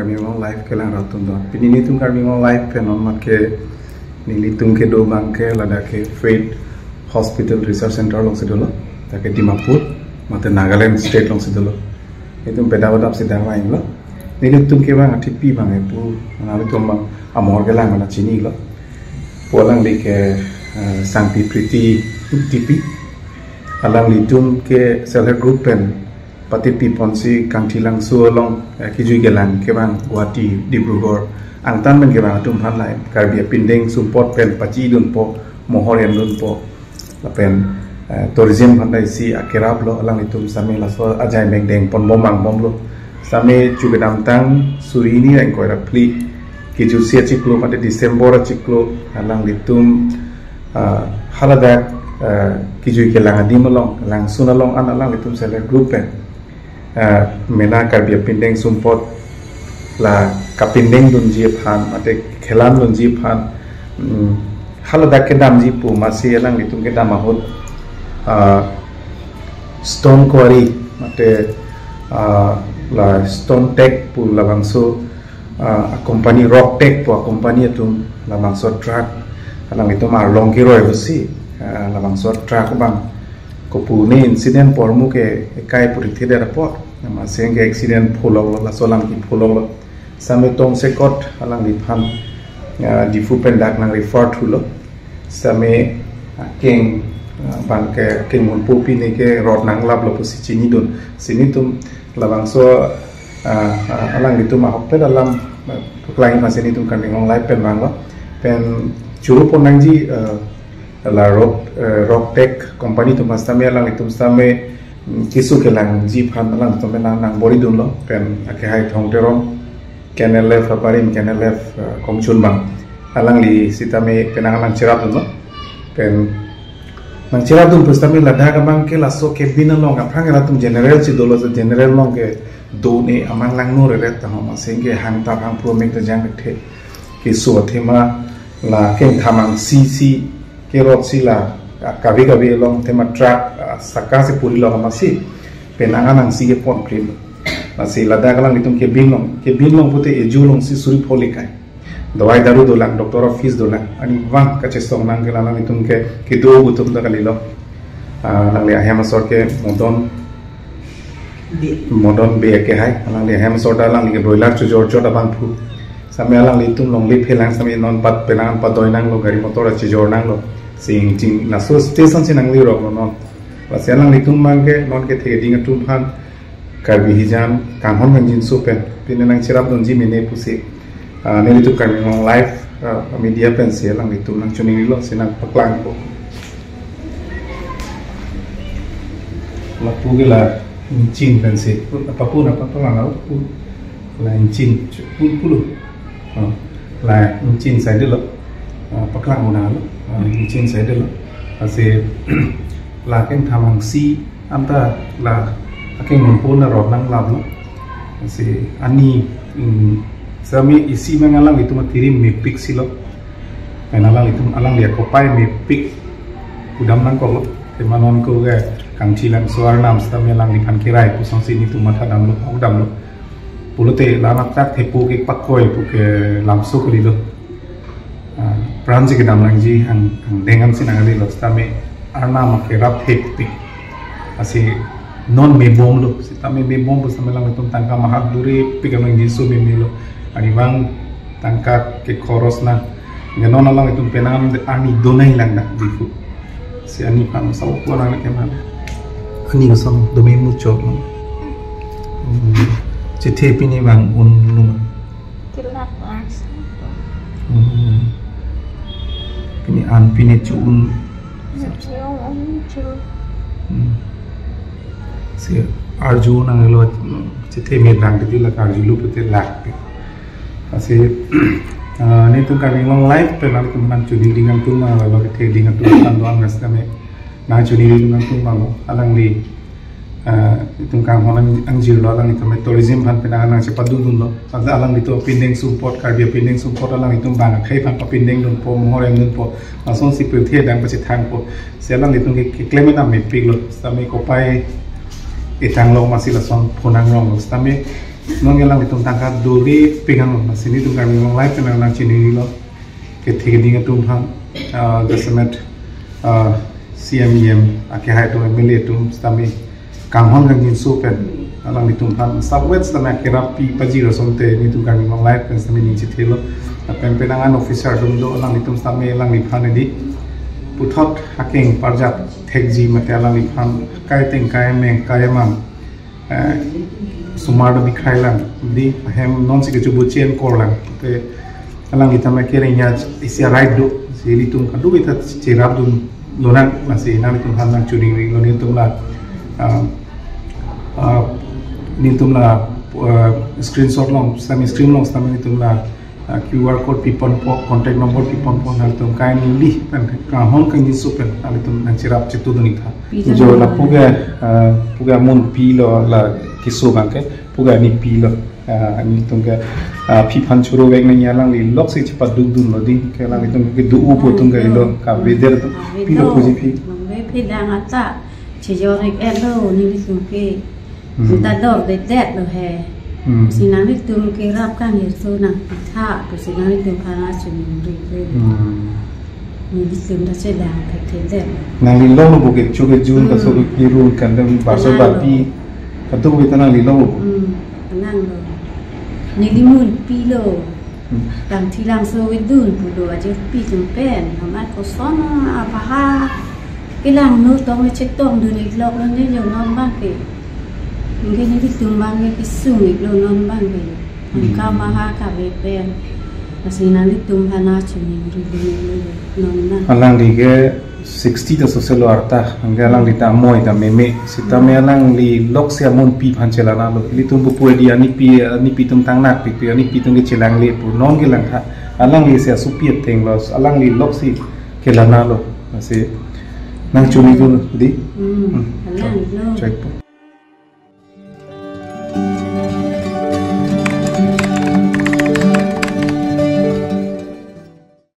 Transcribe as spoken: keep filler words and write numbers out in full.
Karbi Anglong Live kelang rat atum do. Pini nelitum Karbi Anglong Live pen non mat ke nelitum kedo abang ke ladak ke Faith Hospital Research Center alongsi dolo. Dak ke Dimapur, mate Nagaland State alongsi dolo. Itum pedap pedap si dang lain lo. Nelitum ke abang atipi abang epu, nanglitum abang amor kelang mana chinilo. Pu alangli ke, eh, Sangpi Priti Ingtipi. Alanglitum ke self help group pen patipi ponsi Kangthilangso along, eh, kejui kelang kevang Guwahati, Dibrugarh angtan pen kevang atum aphan lahai Karbi apindeng sumpot pen pachidunpo, mohor endunpo. Lapen, eh, tourism aphan ta isi akerap lo, alanglitum sitame laso ajai mekdeng ponbom angbomlo. Sitame chu kedamtang suri hini ra ingkoi ra phli kejutsi achiklo mate December achiklo alanglitum, ah, haladak, ah, kejui kelang adim along, langsun along an alanglitum self help group pen, ah, mena Karbi apindeng sumpot la kapindeng dunji aphan mate khelan dunji aphan, mm, haladak kedamji pu masi alanglitum kedam ahut, ah, Stone Quarry mate, ah, la Stone Tech pu labangso, ah, a company, Rock Tech pu a company atum labangso truck, alanglitum arlong keroi pusi, ah, labangso truck abang kopu ne incident pormu ke ekai puri thedet apot, amatsi ke accident pholoklo, laso alam ke pholoklo. Sitame tongsekot alangliphan, ah, Diphu pen dak nang refer thulo. Sitame, ah, keng, ah, abang ke keng munpo pine ke rot nanglaplo pusi chinidun. Si nelitum labangso, ah, ah, alanglitum ahokpet alam, ah, paklang masi nelitum Karbi Anglong Live pen vanglo. Pen churu pon nangji, ah, la Rock, eh, Rock Tech company atum sitame alanglitum sitame, mm, keso kelangji aphan alanglitum nang, nang bor-idunlo, pen akehai Thong Teron, K N L F abarim, K N L F, eh, kongchun abang alangli sitame penang nangcherapdunlo. Pen nangcherapdun pusitame ladak abang ke laso cabin along aphrang latum general si dolo, so general along ke do ne amang langno reret ta ho, amatsi ke hang ta hang pro mek ta jang the. Keso athema la kengtham angsi si kerot si la, ah, kave kave along athema truck, ah, saka si puri along amatsi penang nangsi kepon krim. Lasi ladak alanglitum cabin along, cabin along pute eju alongsi suri pholi kai. Dawai daru dolang, doctor of fees dolang. Arnivang kachesong nang ke alanglitum ke kedo atum ta kalilo. Ah, alangli ahem asor ke Modon Bey. Modon Bey akehai, alangli ahem asor ta alangli ke broiler chojor chot abangphu. Sitame alanglitum longle phelang sitame non pat penang padoi nanglo, gari motor achijor nanglo. Sing jing laso station si nangli roklo non. Lasi alanglitum abang ke non kethe keding atum aphan Karbi hijan kanghon kangjinso pen pine nangcherapdunji mene pusi, ah, nelitum Karbi Anglong Live, ah, media pensi alanglitum nangchiningrilo, si nangpaklangpo. Lapu ke la engine pensi, papu na papu na lapu la engine pu pulo. Ah, la engine side lo. Ah, paklang unalo. Ah, engine side lo. Lasi la kengtham angsi anta la akeng munpo na rot nanglaplo. Lasi ani, mm, sitame isi abang alanglitum atiri mepik silo. Pen alanglitum alangli akopai mepik kudam nangkoklo. Athema non ko ke Kangthilangso arnam sitame alangliphan kerai pusonsi nelitum mathadamlo, hokdamlo. Pulote la anak tak thepo ke pakoi pu ke lamso kalilo. Ah, pran si kedam nangji hang, hang dengan si nanglilo sitame arnam akerap thepik. Lasi non mebomlo, sitame mebom pusitame alanglitum tangka mahat duri pik alanglitum so memelo. Arnivang tangka ke khoros na. Nge non alanglitum penang arni do nanglang na Diphu. Si arni phan sa upo nang ke man. Arni kosong do memuchot no. Hmm. Chethe pini abang un luma. Kelak lang. Hmm. Pini an pini chu-un. Nachiong ang chu. Hmm. Si arju nanglo, chethe me bang di la arjulo pute lak. Lasi, ah, nelitum Karbi Anglong Live pen nangtum nangchini ding nangtum, ah, lo kethe ding nangtum kan doang gas kami. Nangchini ding nangtum abang alangli, ah, itum kanghon ang, angjirlo, alanglitum tourism aphan penang nangchepadundunlo. Santa alanglitum apindeng sumpot, Karbi apindeng sumpot alanglitum abang akhei aphan papindengdunpo, mohor endunpo. Lasonsi pirthe adang pachethangpo. Si alanglitum ke, keklem enam mepiklo. Sitame kopai etanglo amatsi lason phonangronglo. Sitame Non alanglitum tangka duri pingan lo, lasi nelitum Karbi Anglong Live pen nangchinilo. Kethe keding atum aphan, ah, jasemet, ah, C M, E M, akehai atum, M L A atum, sitame kanghon kangjinso pen alanglitum aphan, sab wet sitame akerap pi pajir asonte nelitum Karbi Anglong Live pen sitame ning chethelo. Lapen penang an officer atum do, alanglitum sitame alangliphan edi puthot akeng parjap thekji mate alangliphan kai teng kai meng kai mang, eh, sumar do bikrai lang, di ahem non si kechubu chen kor lang. Te alanglitum akereng ya isi right do, si ilitum kadokave ta cherapdun lonang, lasi nanglitum aphan nangchoningri lo, nelitum la, ah, ah, nelitum la, ah, screenshot along, sitame screen along, sitame nelitum la, ah, Q R code piponpo, contact number piponpo, nanglitum kindly pen, kanghon kangjinso pen nanglitum nangcherap chetudun ik tha. Pi Jo jan lapu ke, ah, pu ke amun pilo la keso abang ke, pu ke ani pilo. Ah, nelitum ke, ah, aphi aphan choro vek nangji, alangli loksi chepadukdunlo di, ke alanglitum ke do-o pu atum ke lo, kavedet atum. Pilo puji aphi. Nang ve phi dang ata, chejor ik-et lo, nelitum ke. Hmm. Ta dor det det lo he. Hmm. Si nanglitum kerap kangjinso nangpitha, pusi nanglitum aphan nangchoningri. Hmm. Nelitum ta chelang thekthe det. Nangli longlo bo ke, chu ke June, hmm, kaso ke kiru kan dem barso, alang lo, bapi. Kadokave ta nangli longlo bo. Hmm, alang lo. Neli mun pilo. Hmm. Langthi langso avedun pulo ajirpi atum pen. Amat koson abaha. Kelang no tong chetongdun ik lok lo ne jo non abang ke. Anke nelitum abang ke kesung ik lo non abang ke. Hmm. Angka maha kave pen. Lasi nanglitum aphan nangchoningri dun ik lo non abang. Alangli ke sixty ta sose lo arta, anke alangli ta amoi ta meme. Sitame, hmm, alangli loksi amun pi aphan chelang lo. Ilitum pupu edi anipi, anipi atum tang nakpikpik, anipi atum ke chelangle pu non kelangtha. Alangli si asopi ateng lo, alangli loksi kelanglo. Lasi nangchoningdun di. Hmm, hmm, alang lo. Choi po.